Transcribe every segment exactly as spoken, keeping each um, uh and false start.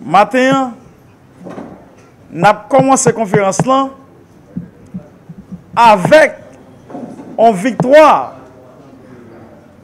Maten an, n ap kòmanse konferans lan avèk yon viktwa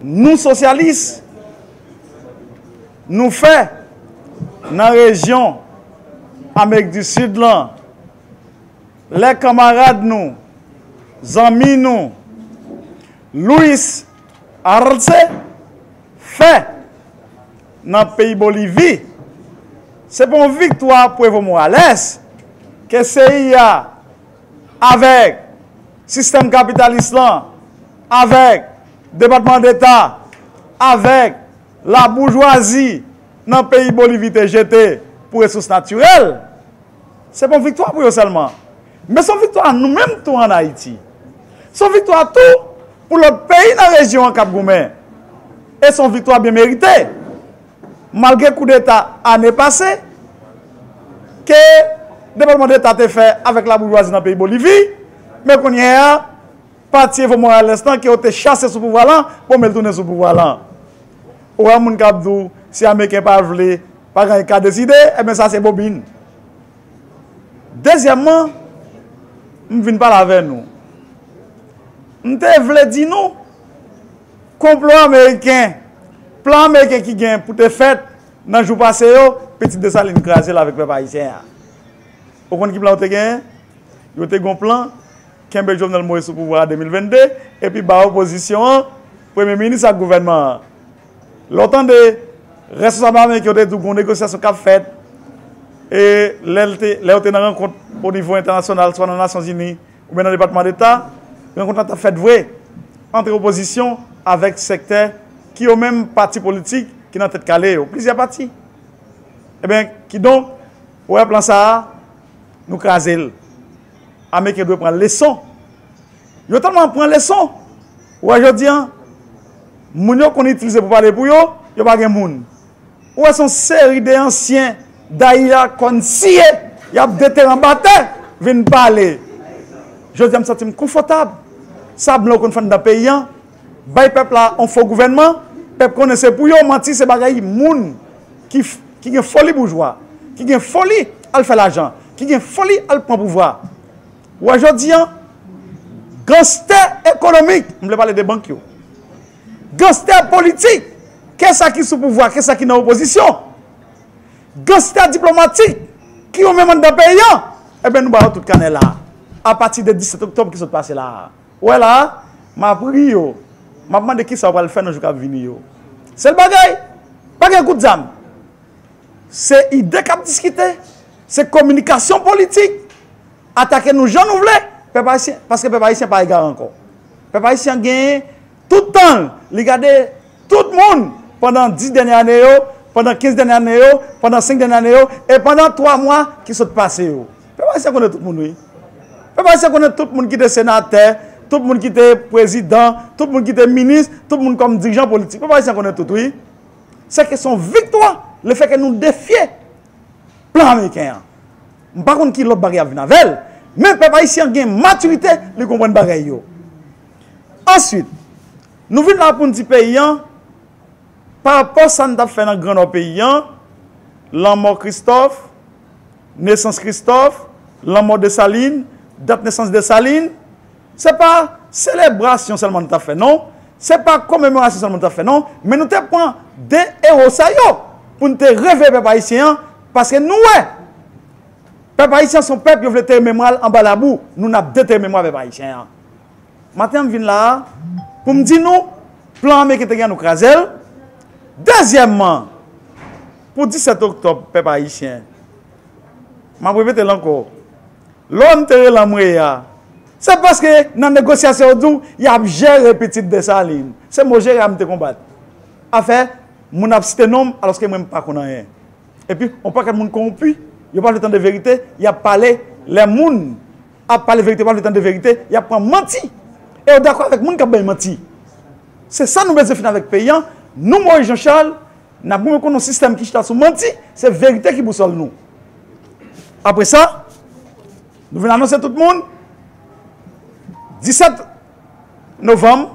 nou sosyalis nou fè nan rejyon Amerik di Sid lan, lè kanmarad nou, zanmi nou, Luis Arce fè nan peyi Bolivi, se pa yon viktwa pou Evo Morales ke C I A avèk sistèm kapitalis lan, avèk Depatman Deta, avèk laboujwazi nan peyi Bolivi te jete pou resous natirèl. Se pa yon viktwa pou yo sèlman, men se yon viktwa nou menm tou ann Ayiti. Se yon viktwa tou pou lòt peyi nan rejyon an k ap goumen. E se yon viktwa byen merite. Malgre koudeta ane pase ke Depatman Deta te fè avèk laboujwazi nan peyi Bolivi, men kounye a, pati Evo Morales lan ke yo te chase sou pouvwa lan, bon, men l tounen sou pouvwa lan. Ou wè moun k ap di w, si Ameriken pa vle, pa gen anyen k ka deside, ebyen sa se bobin. Dezyèmman, m vin pale avè nou. M te vle di nou, konplo ameriken, plan ameriken ki gen pou te fèt nan jou pase yo, pitit Desalin kraze l avèk pèp ayisyen an. Ou konn ki plan yo te genyen? Yo te gen yon plan, kenbe Jovenel Moïse sou pouvwa a de mil vennde, epi ba opozisyon an, premye minis ak gouvènman an. Lè w tande responsab ameriken yo te di w gen yon negosyasyon k ap fèt, e lè l te, lè yo te nan rankont o nivo entènasyonal, swa nan Nasyonzini oubyen nan Depatman Deta, rankont lan t ap fèt vre ant opozisyon avèk sektè ki yo menm pati politik ki nan tèt kale yo, plizyè pati. Ebyen, kidonk, ou wè plan sa a, nou kraze l. Ameriken dwe pran leson. Yo tèlman pran leson. Ou wè jodi an, moun yo konn itilize pou pale pou yo, yo pa gen moun. Ou wè se yon seri de ansyen dayila kòn siye, y ap detere anba tè, vin pale. Jodi a m santi m konfòtab. Sa blan yo konn fè anndan peyi an, bay pèp la yon fo gouvènman, pèp konnen se pou yo manti, se bagay moun ki, ki gen foli boujwa, ki gen foli al fè lajan, ki gen foli al pran pouvwa. Ou wè jodi an, ganstè ekonomik, m vle pale de bank yo, ganstè politik, ke sa ki sou pouvwa, ke sa ki nan opozisyon, ganstè diplomatik, ki yo menm anndan peyi an, ebyen nou ba yo tout kanè la, apati de disèt oktòb ki sot pase la. Ou wè la, m ap ri yo, m ap mande kisa yo pral fè nan jou k ap vini yo. Sèl bagay, pa gen kout zam. Se ide k ap diskite, se kominikasyon politik, atake nou jan nou vle, pèp ayisyen, paske pèp ayisyen pa egare ankò. Pèp ayisyen genyen tout tan l, li gade tout moun pandan dis dènye ane yo, pandan kenz dènye ane yo, pandan senk dènye ane yo, e pandan twa mwa ki sot pase yo. Pèp ayisyen konnen tout moun, wi. Pèp ayisyen konnen tout moun ki te senatè, tout moun ki te prezidan, tout moun ki te minis, tout moun kòm dirijan politik. Pèp ayisyen konnen tout, wi. Se ke se yon viktwa, lefètke nou defye plan ameriken an. M pa konn ki lòt bagay y ap vin avè l, men pèp ayisyen an gen matirite, li konprann bagay yo. Answit, nou vin la pou n di peyi an, pa rapò sa n t ap fè nan Gran Nò peyi an, lanmò Kristòf, nesans Kristòf, lanmò Desalin, dat nesans Desalin, se pa selebrasyon sèlman nou t ap fè, non. Se pa komemorasyon sèlman nou t ap fè, non. Men nou te pran de ewo sa yo pou n te reveye pèp ayisyen an, paske nou wè, pèp ayisyen an se yon pèp yo vle tere memwa l anba labou. Nou n ap detere memwa pèp ayisyen an. Maten an, m vin la a pou m di nou, plan ameriken te gen an, nou kraze l. Dezyèmman, pou disèt oktòb, pèp ayisyen, m ap repete l ankò, lè w wè m te rele anmwe a, se paske nan negosyasyon yo di w y ap jere pitit Desalin. Se mo jere a m te konbat. Afè moun ap site non m, alòske mwen m pa konn anyen. Epi, yon pakèt moun kowonpi, yo pa vle tande verite, y ap pale, lè moun ap pale verite, yo pa vle tande verite, y ap pran manti. E yo dakò avèk moun k ap bay manti. Se sa nou bezwen fini avèk peyi an. Nou, Moïse Jean Charles, n ap goumen kont yon sistèm ki chita sou manti, se verite ki bousòl nou. Apre sa, nou vin anonse tout moun, disèt novanm,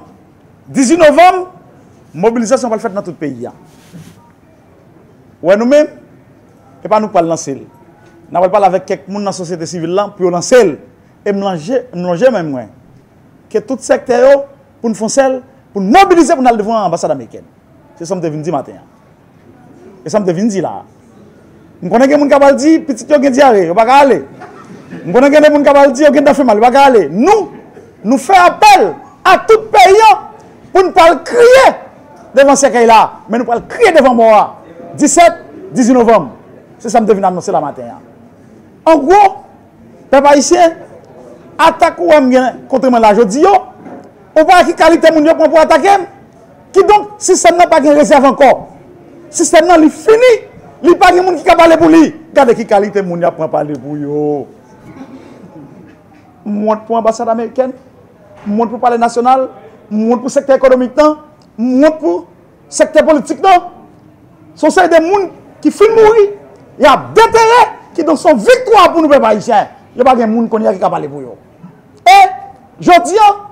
dizuit novanm, mobilizasyon pral fèt nan tout peyi a. Ou wè nou menm, E pa nou k pral lanse l. N a pral pale avèk kèk moun nan sosyete sivil lan pou yo lanse l. E m lonje, m lonje men mwen. Ke tout sektè yo, pou n fè yon sèl, pou n mobilize pou n al devan anbasad amerikèn. Se sa m te vin di maten an. E sa m te vin di la a. M konnen gen moun k ap al di, pitit yo gen dyare, yo pa ka ale. M konnen gen de moun k ap al di, yo gentan fè mal, yo pa ka ale. Nou, nou fè apèl a tout peyi an pou n pral kriye devan sèkèy la, men nou pral kriye devan mò a. Disèt, dizuit novanm. Se sa m te vin anonse la maten an. An gwo, pèp ayisyen, atak ou wè m gen kont mwen la jodi yo, ou pa wè ki kalite moun yo pran pou atake m? Kidonk, sistèm nan pa gen rezèv ankò. Sistèm nan, li fini. Li pa gen moun ki ka pale pou li. Gade ki kalite moun y ap pran pale pou yo. M wont pou anbasad amerikèn. M wont pou palè nasyonal. M wont pou sektè ekonomik lan. M wont pou sektè politik lan. Se yon seri de moun ki fin mouri. Y ap detere. Kidonk, se yon viktwa pou nou, pèp ayisyen. Yo pa gen moun kounye a ki ka pale pou yo. E, jodi an,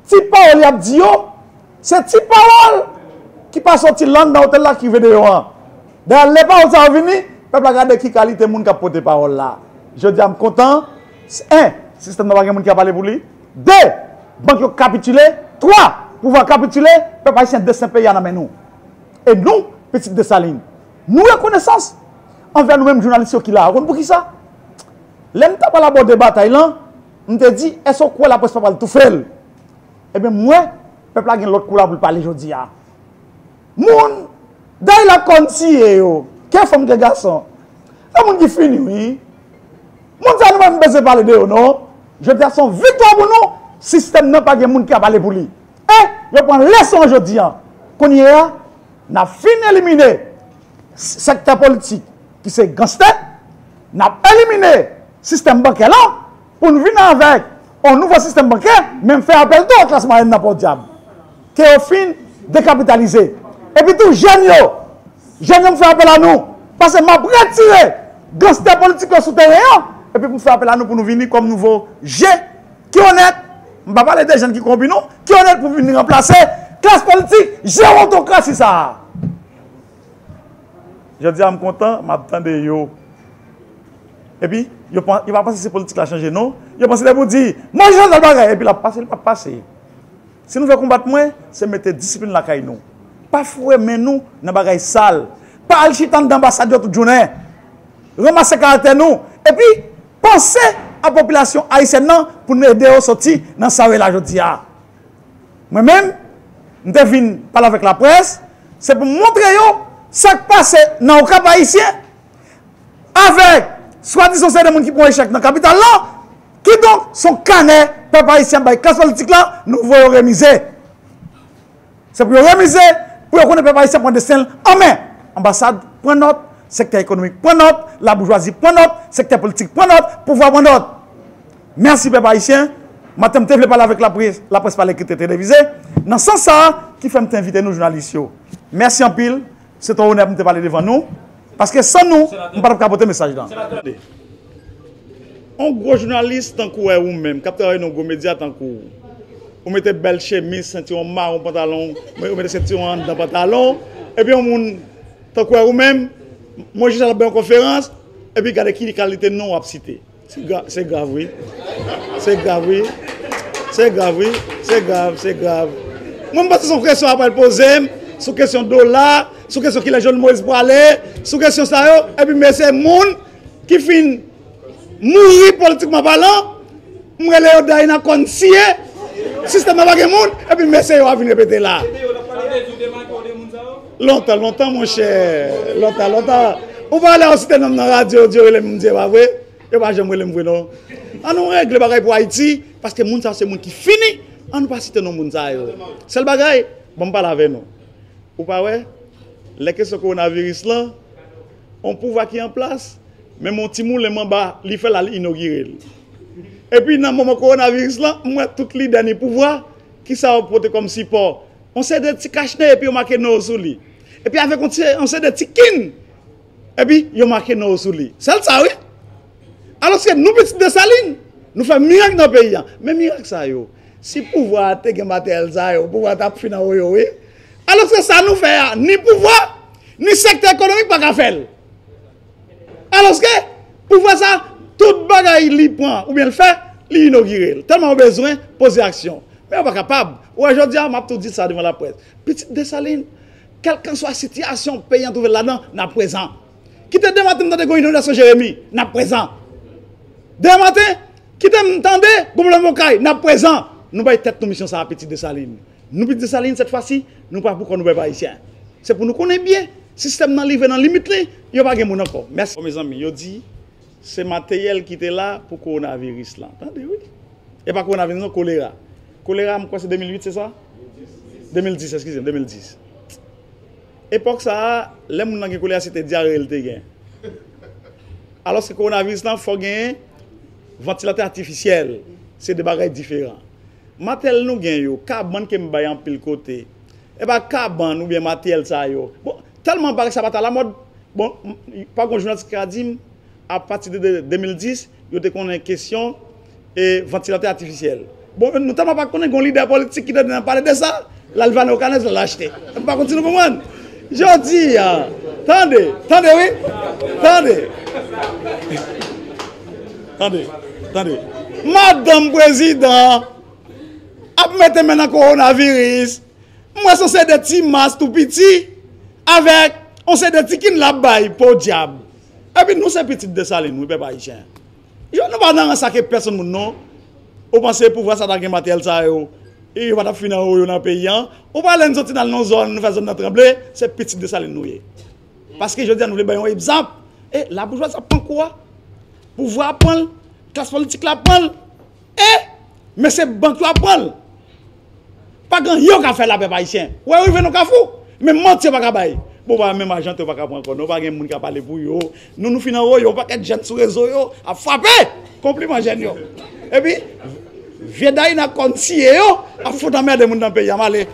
ti pawòl y ap di yo, se ti pawòl ki pa soti lang nan otèl la ki rive deyò an. Dayè, lè pawòl sa yo vini, pèp la gade ki kalite moun k ap pote pawòl la. Jodi a, m kontan. En, sistèm nan pa gen moun ki ap pale pou li. De, bank yo kapitile. Twa, pouvwa kapitile. Pèp ayisyen, desten peyi a nan men nou. E nou, pitit Desalin, nou rekonesans anvè nou menm jounalis yo ki la a. Ou konn poukisa? Lè m t ap al abòde batay lan, m te di, èske w kwè laprès pa pral toufe l? Ebyen, m wè, pèp la gen lòt kou la pou l pale jodi a. Moun, dayè la kòn siye yo, ke fanm ke gason. Se moun ki fini, wi. Moun sa yo nou pa menm bezwen pale de yo, non. Jodi a se yon viktwa pou nou, sistèm nan pa gen moun ki ap pale pou li. E, yo pran leson an jodi a. Kounye a, n ap fin elimine sektè politik ki se ganstè, n ap elimine sistèm bankè lan pou n vin avèk yon nouvo sistèm bankè, men m fè apèl tou a klas mwayèn nan podyab. Ke yo fin dekapitalize. Epi tou jèn yo, jèn yo m fè apèl a nou, paske m ap retire ganstè politik yo sou teren an, epi pou m fè apèl a nou pou nou vini kòm nouvo je ki onèt, m pa pale de jèn ki kòwonpi non, ki onèt pou vin ranplase klas politik jewontokrasi sa a. Jodi a m kontan, m ap tande yo. Epi, yo pa, yo pa panse se politik la chanje non. Yo panse depi w di, manje yon sèl bagay, epi l ap pase, li p ap pase. Si nou vle konbat mwen, se mete disiplin lakay nou. Pa foure men nou nan bagay sal. Pa al chita anndan anbasad yo tout jounen. Ranmase karaktè nou. Epi, panse a popilasyon ayisyèn nan pou n ede yo soti nan sa yo ye la jodi a. Mwen menm, m te vin pale avèk laprès, se pou m montre yo sa k pase nan Okap Ayisyen avèk swadizan se de moun ki pran echèk nan kapital lan. Kidonk, se yon kanè pèp ayisyen ap bay klas politik la, nou voye yo remize. Se pou yo remize, pou yo konnen pèp ayisyen pran desten l an men. Anbasad pran nòt, sektè ekonomik pran nòt, laboujwazi pran nòt, sektè politik pran nòt, pouvwa pran nòt. Mèsi pèp ayisyen. Maten m te vle pale avèk laprès, laprès pa lè ki te televize. Nan sans sa a, ki fè m te envite nou jounalis yo. Mèsi anpil. Se te yon onè pou m te pale devan nou. Paske san nou, m pa t ap ka pote mesaj lan. On gwo jounalis tankou w, ou menm, k ap travay nan yon gwo medya tankou w. Ou mete bèl chemiz, sentiwon mawon, pantalon, ou mete sentiwon anndan pantalon. Epi yon moun tankou w, ou menm, mwen jis al ap bay yon konferans, epi gade ki kalite non w ap site. Se gra-, se grav, wi. Se grav, wi. Se grav, wi. Se grav, se grav. Mwen, m panse se yon kesyon apral poze m, sou kesyon dola, sou kesyon kilè Jovenel Moïse pwale, sou kesyon sa yo, epi mesye moun ki fin mouri politikman palan, m rele yo dayina kòn siye, sistèm nan pa gen moun, epi mesye yo a vin repete la. Lontan, lontan, monchè. Lontan, lontan. Ou pa wè lè yo site non m nan radyo, yo di yo rele m, m di, e pa vre? Yo pa janm rele m vre, non. An nou regle bagay pou Ayiti, paske moun sa yo se moun ki fini. An nou pa site non moun sa yo. Sèl bagay, ban m pale avè nou. Ou pa wè, lè kesyon kowonaviris lan, on pouvwa ki an plas, menm on ti moulen manba, li fè l al inogire l. Epi nan moman kowonaviris lan, m wè tout lidè ni pouvwa, kisa yo pote kòm sipò? On seri de ti kachnen epi yo make non yo sou li. Epi avèk on ti, on seri de ti kin, epi yo make non yo sou li. Sèl sa, wi. Alòske nou pitit Desalin, nou fè mirak nan peyi a. Men mirak sa yo, si pouvwa a te gen materyèl sa yo, pouvwa a t ap fin anwo yo, wi. Alòske sa nou fè a, ni pouvwa, ni sektè ekonomik pa ka fè l. Alòske, pouvwa sa, tout bagay li pran oubyen l fè, li inogire l. Tèlman yo bezwen poze aksyon. Men yo pa kapab. Ou wè, jodi a, m ap tou di sa devan laprès. Pitit Desalin, kèlkanswa sitiyasyon peyi an twouve l ladan, n ap prezan. Kite demen maten m tande gen inondasyon Jeremi, n ap prezan. Demen maten, kite m tande gen pwoblèm Okay, n ap prezan. Nou bay tèt nou misyon sa a, Pitit Desalin. Nou, Pitit Desalin, sèt fwa si, nou pa pou kò nou, pèp ayisyen. Se pou nou konnen byen, sistèm nan rive nan limit li, yo pa gen moun ankò. Mèsi. Bon, mezanmi, yo di se materyèl ki te la pou kowonaviris lan. Tande, wi. E pa kowonaviris, non, kolera. Kolera, m kwè se de mil uit, se sa? De mil dis, eskize m, de mil dis. Epòk sa a, lè moun nan gen kolera, se te dyare l te gen. Alòske kowonaviris lan, fò genyen vantilatè atifisyèl. Se de bagay diferan. Materyèl nou gen yo, kabann ke m bay anpil kote. E pa kabann oubyen materyèl sa yo. Bon, tèlman bagay sa pa t alamòd, bon, m- pa gen jounalis ki ka di m, apati de, de de mil dis, yo te konnen kesyon e vantilatè atifisyèl. Bon, nou tèlman pa konnen, gen yon lidè politik ki te nan pale de sa, l al vane Okanè, l al achte. M pa konn si nou konprann. Jodi a, tande, tande wi, tande. Tande, tande. Madanm prezidan ap mete men nan kowonaviris. M wè se yon seri de ti mas tou piti avèk yon seri de ti kin l ap bay, podyab. Epi nou se pitit Desalin, wi, pèp ayisyen. Yo, nou pa nan rans ak pèsonn moun, non. Ou panse pouvwa sa ta gen materyèl sa yo, e yo pa t ap fin anwo yo nan peyi an? Ou pa lè n soti n al nan zòn, nou fè zòn nan tranble, se pitit Desalin nou ye. Paske jodi a nou vle bay yon egzanp. E laboujwazi ap pran kou a. Pouvwa ap pran l, klas politik la ap pran l. E mesye bank yo ap pran l. Pa gen anyen yo ka fè la, pèp ayisyen. Ou wè, rive nan kafou. Men manti yo pa ka bay. Bon, pa menm ajan yo pa ka pran ankò. Non, pa gen moun ka pale pou yo. Nou, nou fin anwo yo, yon pakèt jèn sou rezo yo ap frape. Konpliman jèn yo. Epi vye dayina kòn siye yo ap fout anmède moun nan peyi a. M ale.